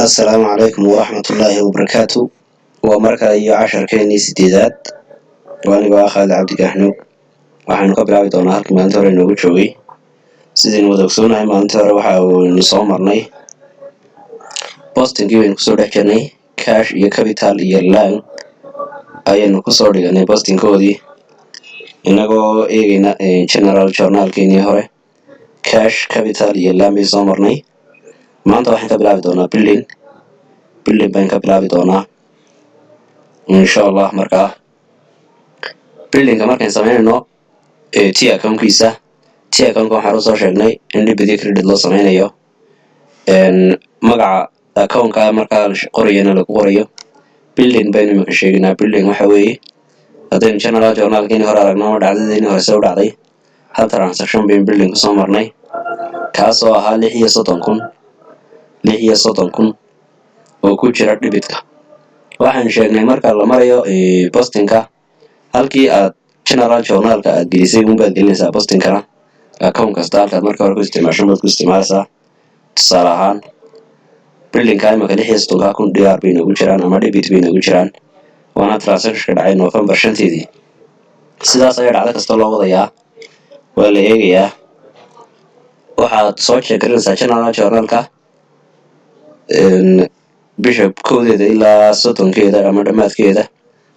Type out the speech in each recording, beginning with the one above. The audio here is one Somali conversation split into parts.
Assalaamu calaykum waraxmatullaahi wabarakaatu. Waa mar kale iyo casharkeenii sideedaad. Waa anigoo ah Khaalid Cabdi Gaaxnuug. Waxaynu ka bilaabi doonaa halkii maalinta hore inoogu joogay. Sidaynu wada ogsoonahay, maalintii hore waxa aynu soo marnay postingkii baynu kusoo dhex jirnay. Cash iyo capital iyo loan ayaynu kusoo dhiganay postingkoodii, inagoo eegayna general journalkeenii hore. Cash, capital iyo loan baynu soo marnay. Maanta waxaan ka bilaabi doonaa building. Building baynu ka bilaabi doonaa, insha Allah. Markaa buildingka markayn samaynayno T accountkiisa, T accountka waxaan usoo sheegnay in debit iyo credit loo sameynayo, magaca accountka markaa qorayana lagu qorayo. Building baynu imika sheegaynaa. Building waxa weeye, haddaynu general journalkeeni hore aragno ama dhacdadeeni hore se u dhacday, hal transaction baynu building kusoo marnay, kaasoo ahaa 36,000, 36,000 oo ku jira debitka. Waxaan sheegnay marka la marayo postingka, halkii aad general journalka aad gelisay unbaad gelinaysaa postingkana. Account kasta halkaad marka hore ku isticmaasho baad ku isticmaalaysaa. Tusaale ahaan, buildingka imika 36-ka kun DR bay noogu jiraan ama debit bay noogu jiraan, waana transactionka dhacay November 5-teedii. Sidaas ayaa dhacdo kasta loo wadayaa, waa la eegayaa. Waxaad soo check garinaysaa general journalka bisha 1-deeda ilaa 30-keeda ama dhammaadkeeda.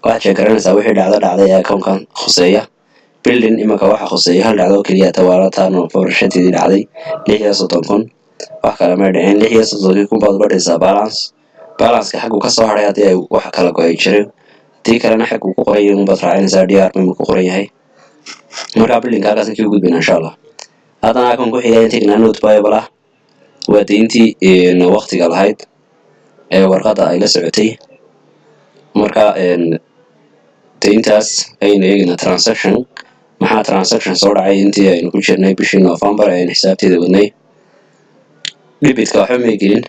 Waxaad check garanaysaa wixii dhacdo dhacday ee accountkan khuseeya. Building iminka waxa khuseeya hal dhacdo oo keliya, tawaalataa November 5-teedii dhacday, 36,000. Wax kale may dhicin. 36-kii kun baad uga dhigaysaa balance. Balanceka xagguu kasoo hadhay haddii ay wax kala go-ay jirin, haddii kalena xagguu ku qoran yahay unbaad raacinaysaa. DR mimuu ku qoran yahay. Markaa buildingka halkaas kaga gudbayna, insha Allah. Haddana account ku xiga tegnaa, note payable ah. Waa deyntii waktiga lahayd ee warqadda ay la socotay. Marka deyntaas ayaynu eegaynaa. Transaction, maxaa transaction soo dhacay intii aynu ku jirnay bishii November ee aynu xisaabteeda wadnay? Debitka waxba may gelin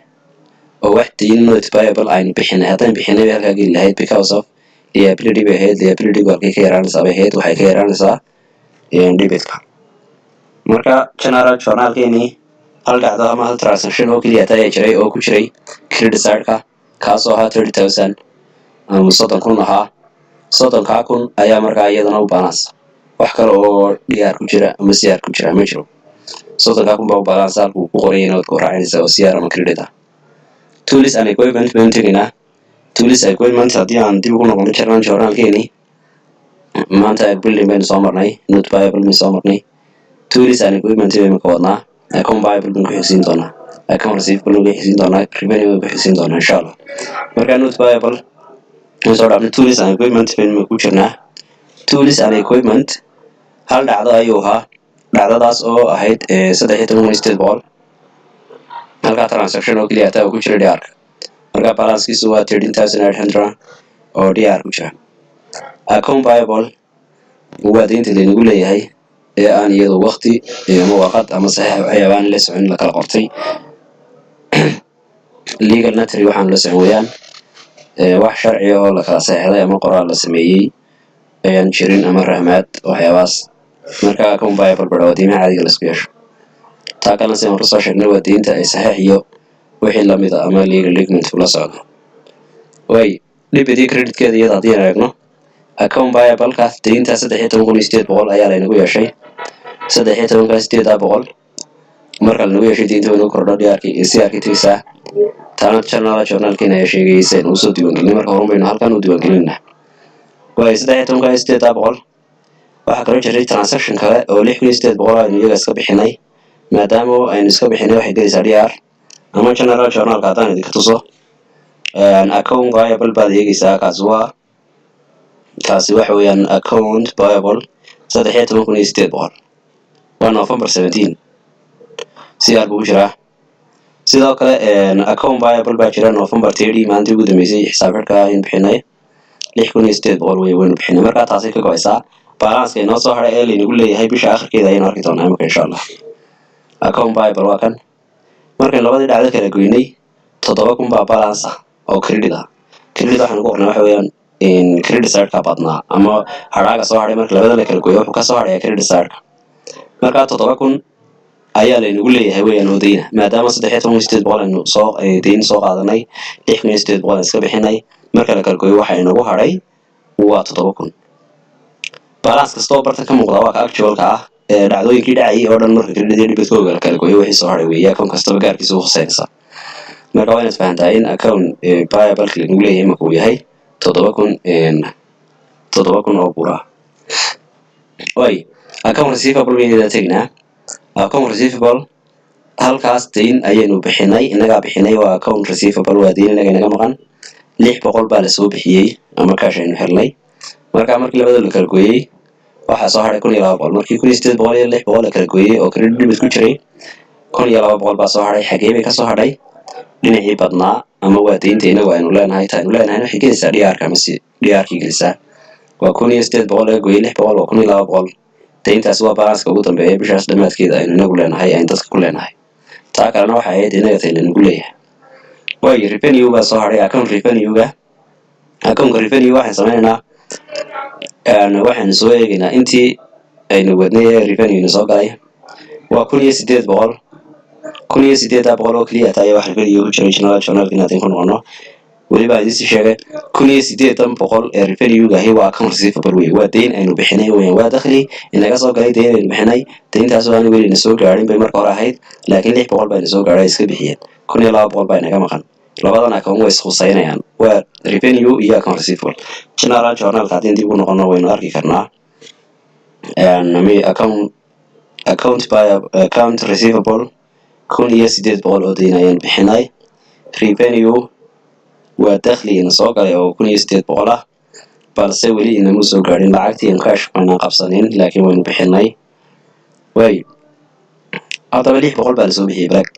oo wax deyn note payable aynu bixinay. Haddaan bixinay bay halkaa geli lahayd, because of liability bay ahayd. Liability halkay ka yaraanaysaa bay ahayd? Waxay ka yaraanaysaa debitka. Marka general journalkeenii hal dhacdo ama hal transaction oo keliya ayaa jiray oo ku jiray credit side-ka, kaasoo ahaa 30,000 ama 30,000 ahaa. 30-kaa kun ayaa markaa iyadana u balance. Wax kale oo DR ku jira ama CR ku jira ma jiro. 30-kaa kun baa u balance. Halkuu ku qorayana waad ku raacinaysaa oo CR ama credit ah. Tools and equipment baynu tegaynaa. Tools equipment, haddii aan dib ugu noqono general journalkeenii, maanta building baynu soo marnay, note payable baynu soo marnay, tools and equipment baynu ka wadnaa. Account payable baynu ku xigsiin doonaa, account receivable baynu ku xigsiin doonaa, revenue baynu ku xigsiin doonaa, insha Allah. Marka note payable baynu soo dhaafnay, tools and equipment baynu ku jirnaa. Tools and equipment hal dhacdo ayuu ahaa, dhacdadaas oo ahayd 13,800. Halkaa transaction oo keliya taa ku jira DR-ka. Marka balancekiisu waa 13,800 oo DR ku jira. Account payable waa deynta laynagu leeyahay ee aan iyadu waqti ama warqad ama saxiix waxyaabaan la socon, la kala qortay, legal notary waxaan la socon weeyaan. Wax sharci oo la kala saxeexday ama qoraal la sameeyey ayaan jirin ama rahmaad waxyaabahaas. Marka account payable baa waa deymaha caadiga laisku yeesho. Taa kalena, sidaan kasoo sheegnay, waa deynta ay saxiix iyo wixii lamid a ama legal document la socdo. Way debit iyo creditkeeda iyada haddii aan eegno, account payable-ka deynta 13,800 ayaa laynagu yeeshay. 13-ka 800 marka lanagu yeeshay, deynta waynagu kordho, DR-kii iyo CR-kii tegeysaa. Taana general journalkiina ayaa sheegayay aynu usoo diiwaangelinay. Marka horun baynu halkan u diiwaangelinayna. Waayo, 13-ka 800. Waxaa kaloo jiray transaction kale oo 6,800 aynu iyaga iska bixinay. Maadaama aynu iska bixinay, waxay gelaysaa DR. Ama general journalka haddaan idinka tuso, account payable baad eegeysaa. Kaasi waxa weeyaan account payable 13,800, waa November 17, CR buu ku jiraa. Sidoo kale account payable baa jira November 30, maalintii ugu dambeysay xisaab xidhka aynu bixinay, 6,800 wey, waynu bixinay. Markaa taasay ka go-aysaa. Balanceka inoo soo hadhay ee laynagu leeyahay bisha akhirkeeda ayaynu arki doonaa imika, insha Allah. Account payable waa kan. Markayn labadii dhacdo kala goynay, 7,000 baa balance ah oo credit ah. Credit waxaynu ku qornay waxa weeyaan credit side-ka badnaa ama hadhaaga soo hadhay. Marka labada la kala gooyo, wuxuu kasoo hadhaya credit side-ka. Markaa 7,000 Ayaa laynagu leeyahay weyaan oo deyna, maadaama 13,800 aynu soo deyn soo qaadanay, 6,800 aan iska bixinay. Marka la kala gooyo, waxa inagu hadhay waa 7,000. Balance kasta oo bartan ka muuqda waa ka actualka ah ee dhacdooyinkii dhacayay oo dhan. Marka credit iyo debitkooga la kala gooyo, wixii soo hadhay weeye. Account kastaba gaarkiisa u khuseynaysaa. Marka waa inaad fahantaa in account payable lagu leeyahay imaka uu yahay 7,000, 7,000 oo bura. Way account receivable baynu tegnaa. Account receivable halkaas deyn ayaynu bixinay, innagaa bixinay. Waa account receivable, waa deyn inaga inaga maqan. 600 baa lasoo bixiyey ama cash aynu helnay. Marka markii labada la kala gooyey, waxaa soo hadhay 1,200. Markii 1,800 iyo 600 la kala gooyey oo credit debit ku jiray, 1,200 baa soo hadhay. Xagee bay kasoo hadhay? Dhinacii badnaa ama waa deynta inagu aynu leenahay. Ta aynu leenahay waxay gelaysaa DR-ka ama si DR-kii gelisaa. Waa 1,800 laga gooyey 600, waa 1,200. Deyntaasi waa balanceka ugu dambeeya bishaas dhammaadkeeda aynu inagu leenahay, aynu dadka ku leenahay. Taa kalena waxay ahayd inaga tay lanagu leeyahay. Waayo, revenue baa soo hadhay. Account revenue-ga, accountka revenue waxaan sameynaynaa, waxaynu soo eegaynaa intii aynu wadnay ee revenue soo galay. Waa 1,800. 1,800 oo keliya taa ayaa wax revenue ku jiray. General journalka inaad ku noqono weliba aan idiin sheegay, 1,800 ee revenue-gahi waa account receivable wey, waa deyn aynu bixinay weyan. Waa dakhli inaga soo galay deyn aynu bixinay. Deyntaas oo aan weli na soo gaadhin bay marka hore ahayd, laakiin 600 baa ina soo gaadhay, iska bixiyeen. 1,200 baa inaga maqan. Labadan account way ishuseynayaan, waa revenue iyo account receivable. General journalka haddii dib u noqono, waynu arki karnaa account by account receivable 1,800 oo deyn ayaan bixinay. Revenue waa dakhli ina soo galay oo 1,800 ah, balse weli inama soo gaadhin lacagtii in cash maynaan qabsanin, laakiin waynu bixinay. Waay, haddaba 600 baa lasoo bixiyey. Black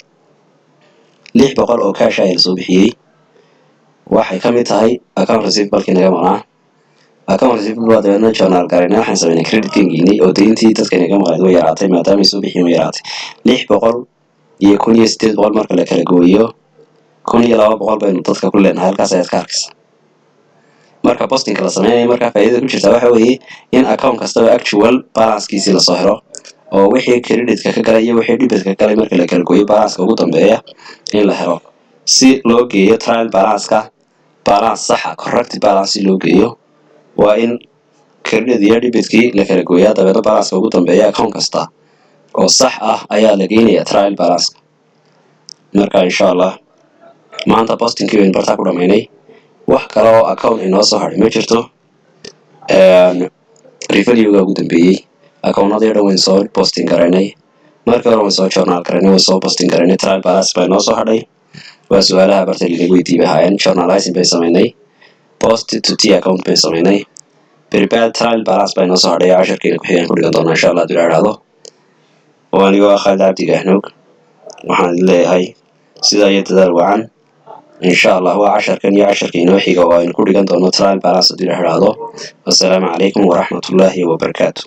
600 oo cash ayaa lasoo bixiyey. Waxay ka mid tahay account receivable-kii naga maqnaa. Account receivable waa dabeedna journal garaynay. Waxaan sameynay credit-kan geynay oo deyntii dadka inaga maqnayd way yaraatay, maadaamay soo bixiyeen way yaraatay. 600 iyo 1,800 marka la kala gooyo, 1,200 baynu dadka ku leenahay. Halkaas ayaad ka arkaysa marka postingka la sameynayo. Markaa faa'iidada ku jirta waxa weeye in account kastaba actual balancekiisii lasoo helo, oo wixii creditka ka galay iyo wixii debitka ka galay marka la kala gooyo, balanceka ugu dambeeya in la helo, si loo geeyo trial balanceka balance saxa, correct balance si loo geeyo. Waa in credit iyo debitkii la kala gooyaa, dabeedna balanceka ugu dambeeya account kasta oo sax ah ayaa la geynayaa trial balanceka. Marka insha Allah maanta postingkii baynu bartaa ku dhamaynay. Wax kale oo account inoo soo hadhay ma jirto. Revenue-ga ugu dambeeyey, accountadii o dhan wayn soo posting garaynay. Markii hore wayn soo journal garaynay, wayn soo posting garaynay. Trial balance baa inoo soo hadhay. Waa su-aalaha barta linagu weydiiyey bay ahaayeen. Journalizing bay samaynay, post to T account bay samaynay, prepare trial balance baa inoo soo hadhay. Casharkeena ku xigaan ku dhigan doonaa insha Allah hadii la idhaahdo. Oo anigoo ah Khaalid Cabdi Gaahnoog, waxaan idin leeyahay sidaa iyo dadaal wacan insha Allah. Waa casharkan iyo casharka inoo xiga oo aynu ku dhigan doono trial balance hadii la idhaahdo. Wassalaamu calaykum waraxmatullaahi wabarakaatu.